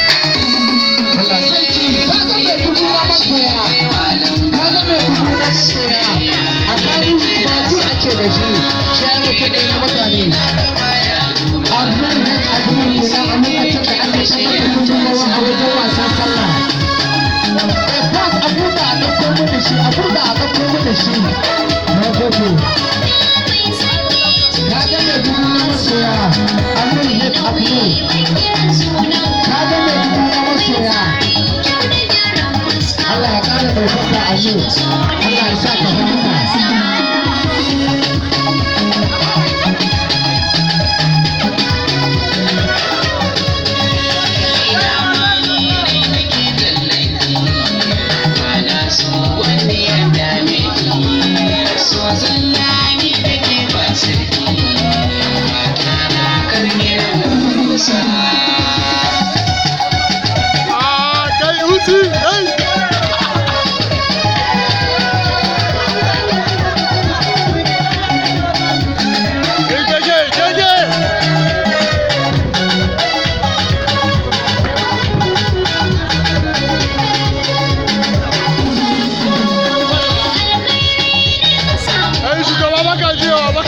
Allah sarki, ka ga mai dubu na masoya, ka ga mai dubu na masoya. A tarihi ba ji ake da shi, shi ya mutu ne na mutane. Abdul H. Abdul kenan a lokacin da aka tabbatar gudunmawa a wajen wasan sallah. Bas a buɗe a ɗauko mu da shi, a buɗe a ɗauko mu da shi. Na gode. Ka ga mai dubu na masoya, Abdul H. Abdul. Ka ga mai dubu na masoya. Allah ya ƙara ɗaukaka a yau. Allah ya sa ka haka. Ah, kai Uzi, hey! Hey, KK, KK! Hey, shugaba baka jiyawa ba.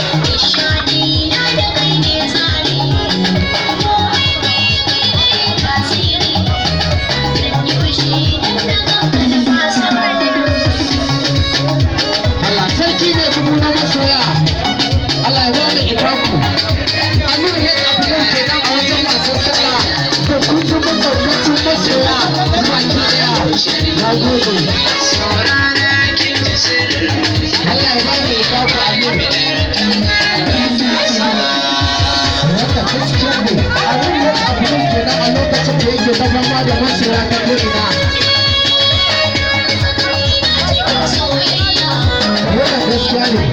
Allah sarki mai dubu na masoya. Allah ya ba mu ikaku. Amir H. Abdul kenan a wajen wasan sallah. Da kun zama ɗaukacin masoya baki ɗaya. Na gode. Allah ya ba mu ikaku, Amir. Wanda gaskiya ne. Amir H. Abdul kenan a lokacin da yake ta fama da masoya ta ko'ina. Wannan gaskiya ne.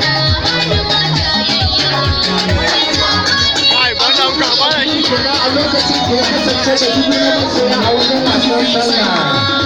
Ai, ba na ka ba na shi. Kenan a lokacin da ya kasance da dubu na masoya a wajen wasan sallah.